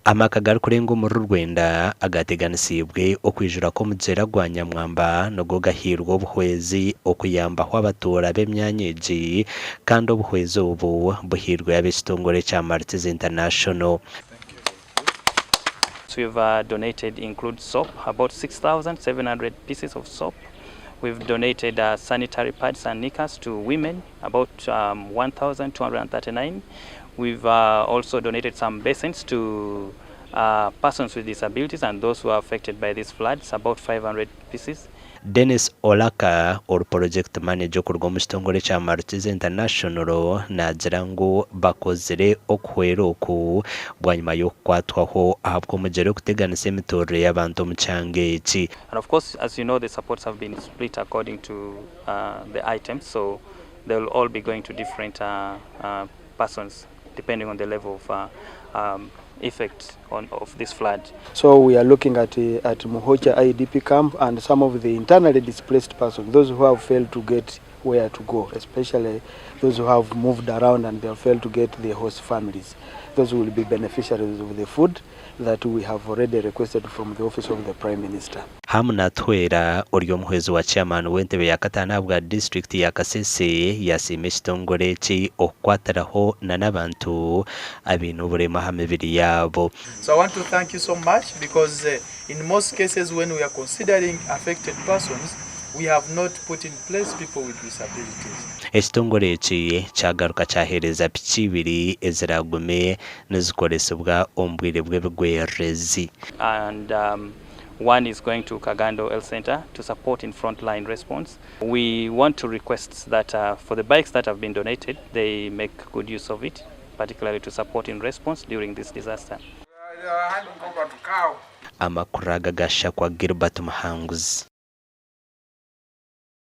Amaka garikurenga omuri Rwenda agateganisiibwe okwijura kw'omugyera gwa Nyamwamba nigo gahairwe obuhwezi okuyambaho abatuura b'emyanya egi kandi obuhwezi obu buhairwe ab'ekitongore ekya Maltese International. We've donated include soap, about 6,700 pieces of soap. We've donated sanitary pads and knickers to women, about 1,239. We've also donated some basins to persons with disabilities and those who are affected by these floods, about 500 pieces. Denis Olaka ori Purojekiti Maneja okuruga omu kitongore ekya Maltese International naagira ngu bakozire okuhwera oku bwanyima y'okukwatwaho ahabw'omugyera okuteganisa emiturire y'abantu omu kyanga eki. And of course, as you know, the supports have been split according to the items, so they will all be going to different persons depending on the level of effect on, of this flood. So we are looking at Muhokya IDP camp and some of the internally displaced persons, those who have failed to get where to go, especially those who have moved around and they have failed to get their host families. Those will be beneficiaries of the food that we have already requested from the office of the Prime Minister. Ham Natuhwera ori omuhwezi wa chairman w'entebe ya kataano ahabwa disiturikiti ya Kasese yasiima ekitongore eki okukwatiraho n'abantu abaine oburema aha mibiri yaabo. So I want to thank you so much because in most cases when we are considering affected persons, we have not put in place people with disabilities. Ekitongore eki kyagaruka kyaheereza piki ibiri eziragume nizikoresibwa omu bwire bw'ebigwererezi. And one is going to Kagando Health Center to support in frontline response. We want to request that for the bikes that have been donated, they make good use of it, particularly to support in response during this disaster. Amakuru aga gashakwa Gilbert Muhanguzi.